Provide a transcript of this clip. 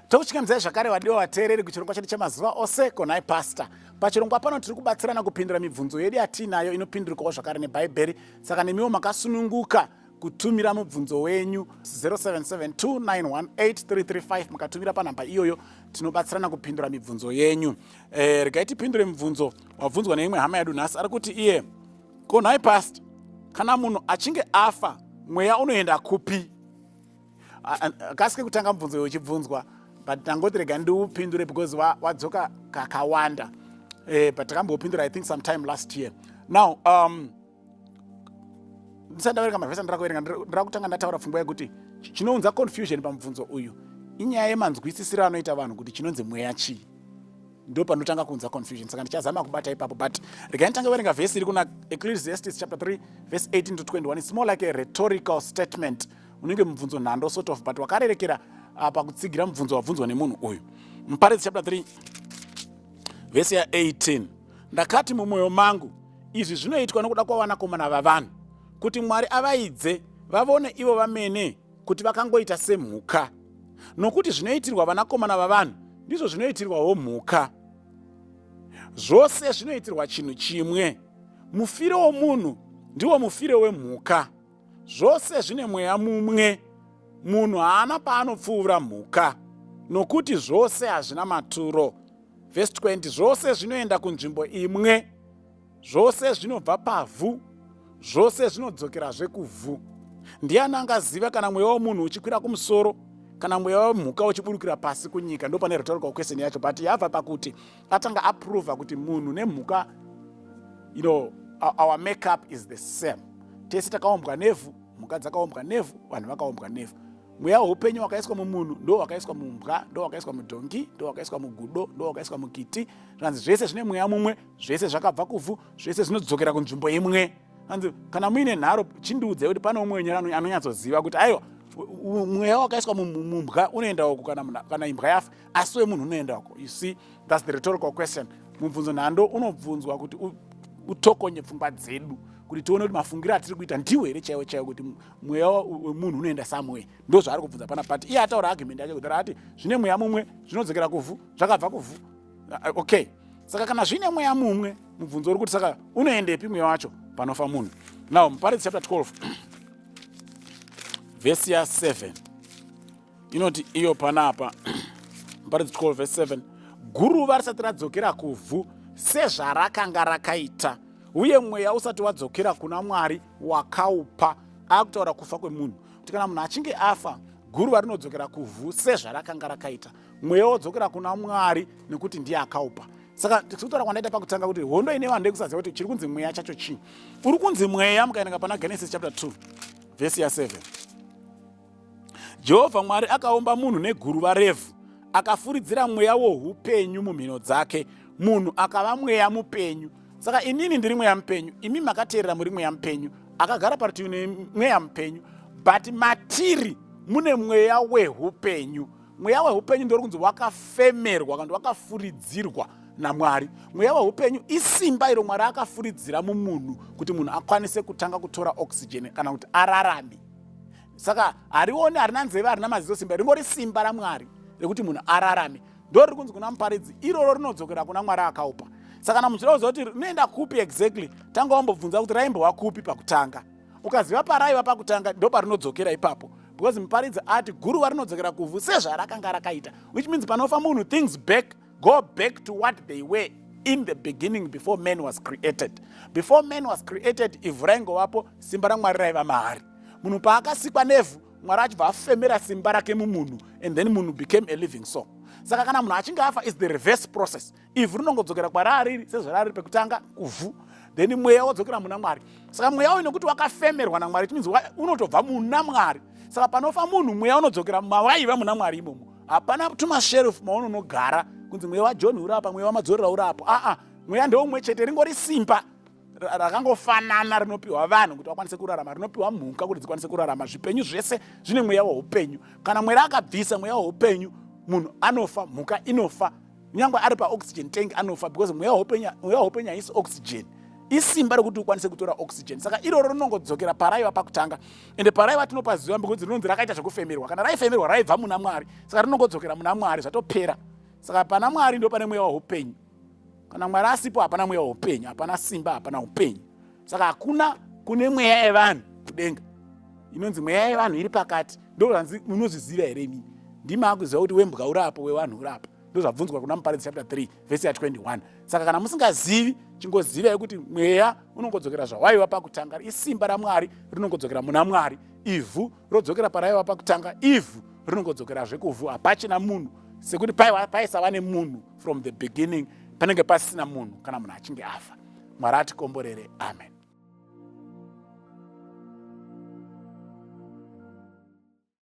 Tokuchingamidzai zvakare vadiwa vateereri kuchirongwa chedu chemazuva ose konai pastor. Pachirongwa pano tiri kubatsirana kupindura mibvunzo yedu yatiinayo inopindurikawo zvakare neBhaibheri. Saka nemiwo makasununguka kutumira mubvunzo wenyu 0772918335 mukatumira panhamba iyoyo tinobatsirana kupindura mibvunzo yenyu. Eh, regai tipindure mubvunzo wabvunzwa neimwe hama yedu nhasi ari kuti iye konai pastor kana munhu achinge afa mweya unoenda kupi? Kasike kutanga mubvunzo iwe uchibvunzwa but ndangoti rega ndiupindure because wadzoka kakawanda but takambopindura I think sometime last year. Now ndisati ndaverenga mavhesi andira kuverenga, ndira kutanga ndataura pfungwa yekuti chinounza confusion pamubvunzo uyu inyaya yemanzwisisiro anoita vanhu kuti chinonzi mweya chii. Ndo panotanga kuunza confusion, saka ndichazama kubata ipapo. But regai nditange verenga vhesi iri kuna Ecclesiastes chapter 3 verse 18 to 21. It's more like a rhetorical statement, unenge mubvunzo nhando sort of, but wakarerekera pakutsigira mubvunzo wabvunzwa nemunhu uyu. Muparidzi chapter 3 vhesi ya18: "Ndakati mumwoyo mangu, izvi zvinoitwa nokuda kwavanakomana vavanhu, kuti Mwari avaidze vavone ivo vamene kuti vakangoita semhuka. Nokuti zvinoitirwa vanakomana vavanhu ndizvo zvinoitirwawo mhuka. Zvose zvinoitirwa chinhu chimwe. Mufiro womunhu ndiwo mufiro wemhuka. Zvose zvine mweya mumwe. Munhu haana paanopfuura mhuka, nokuti zvose hazvina maturo." Vhesi 20: "Zvose zvinoenda kunzvimbo imwe, zvose zvinobva pavhu, zvose zvinodzokerazve kuvhu. Ndiani angaziva kana mweya womunhu uchikwira kumusoro, kana mweya wemhuka uchiburukira pasi kunyika?" Ndo pane rhetorical question yacho, but yabva pakuti atanga aprova kuti munhu nemhuka, our makeup is the same. Tese takaumbwa nevhu, mhuka dzakaumbwa nevhu, vanhu vakaumbwa nevhu. Mweya weupenyu wakaiswa mumunhu ndo wakaiswa mumbwa, ndo wakaiswa mudhongi, ndo wakaiswa mugudo, ndo wakaiswa mukiti. Zvanzi zvese zvine mweya mumwe, zvese zvakabva kuvhu, zvese zvinodzokera kunzvimbo imwe. Anzi kana muine nharo chindiudzai kuti pane umwe wenyu anonyatsoziva kuti aiwa, mweya wakaiswa mumbwa unoenda uku kana imbwa yafa, asi wemunhu unoenda uko. You see, that's the rhetorical question. Mubvunzo nhando unobvunzwa kuti utokonye pfungwa dzedu, kuti tione kuti mafungiro atiri kuita ndiwo here chaiwo chaiwo, kuti mweya wemunhu unoenda somewhere. Ndo zvaari kubvunza pana, but iye ataura argument yacho kuti ati zvine mweya mumwe, zvinodzokera kuvhu, zvakabva kuvhu. Okay, saka kana zvine mweya mumwe, mubvunzo uri kuti saka unoendepi mweya wacho panofa munhu? Now Muparidzi chapter 12 vhesi ya7 inoti iyo panapa, Muparidzi 12 vhesi 7: "Guruva risati radzokera kuvhu sezvarakanga rakaita, uye mweya usati wadzokera kuna Mwari wakaupa." Akutaura kufa kwemunhu, kuti kana munhu achinge afa, guruva rinodzokera kuvhu sezvarakanga rakaita, mweya wodzokera kuna Mwari nekuti ndiye akaupa. Saka tikutaura kwandaita pakutanga kuti hondo ine vanhu ndekusaziva kuti chiri kunzi mweya chacho chii. Uri kunzi mweya, mukaendenga pana Genesis chapter 2 vhesi ya7: "Jehovha Mwari akaumba munhu neguruva revhu, akafuridzira mweya woupenyu mumhino dzake, munhu akava mweya mupenyu." Saka inini ndiri mweya mupenyu, imi makateerera muri mweya mupenyu, akagara parutivi nemweya mupenyu, but matiri mune mweya weupenyu. Mweya weupenyu ndori kunzi wakafemerwa kana wakafuridzirwa naMwari. Mweya weupenyu isimba iro Mwari akafuridzira mumunhu kuti munhu akwanise kutanga kutora oxygen kana kuti ararame. Saka harioni, harina nzeve, harina maziso simba, ringori simba raMwari rekuti munhu ararame. Ndo riri kunzi kuna Muparidzi iroro rinodzokera kuna Mwari akaupa. Saka kana muchida kuziva kuti rinoenda kupi exactly, tanga wambobvunza kuti raimbova kupi pakutanga. Ukaziva paraiva pakutanga, ndo parinodzokera ipapo, because Muparidzi ati guruva rinodzokera kuvhu sezvarakanga rakaita, which means panofa munhu, things back go back to what they were in the beginning before man was created. Before man was created, ivhu raingovapo, simba raMwari raiva maari. Munhu paakasikwa nevhu, Mwari achibva afemera simba rake mumunhu, and then munhu became a living soul. Saka kana munhu achinge afa, is the reverse process. Ivhu rinongodzokera kwarariri sezvarari pekutanga, kuvhu, then mweya wodzokera muna Mwari. Saka mweya uyu, nekuti wakafemerwa naMwari, it means unotobva muna Mwari. Saka panofa munhu, mweya unodzokera mawaiva muna Mwari imomo. Hapana tumasherufu maunonogara kunzi mweya waJohn uri apa, mweya waMadzorera uri apo. Aa, mweya ndeumwe chete, ringori simba rakangofanana rinopiwa vanhu kuti vakwanise kurarama, rinopiwa mhuka kuti dzikwanise kurarama. Zvipenyu zvese zvine mweya weupenyu. Kana Mwari akabvisa mweya weupenyu, munhu anofa, mhuka inofa, nyange ari paoxygen tank anofa, because mweya weupenyu haisi oxygen. Isimba rekuti ukwanise kutora oxygen. Saka iroro rinongodzokera paraiva pakutanga. Ende paraiva tinopaziva because rinonzi rakaita zvekufemerwa. Kana raifemerwa raibva muna Mwari. Saka rinongodzokera muna Mwari, zvatopera. Saka pana Mwari ndo pane mweya weupenyu. Kana Mwari asipo hapana mweya weupenyu, hapana simba, hapana upenyu. Saka hakuna kune mweya yevanhu kudenga. Inonzi mweya yevanhu iri pakati. Ndozvanzi munozviziva here imi? Ndimi akuziva kuti wembwa urapo, wevanhu urapo. Ndozvabvunzwa kuna Muparidzi chapter 3 verse ya 21. Saka kana musingazivi, chingozivai kuti mweya unongodzokera zvawaiva pakutanga. Isimba raMwari rinongodzokera muna Mwari. Ivhu rodzokera paraiva pakutanga. Ivhu rinongodzokerazve kuvhu. Hapachina munhu, sekuti paisava nemunhu from the beginning. Panenge pasina munhu kana munhu achinge afa. Mwari atikomborere. Amen.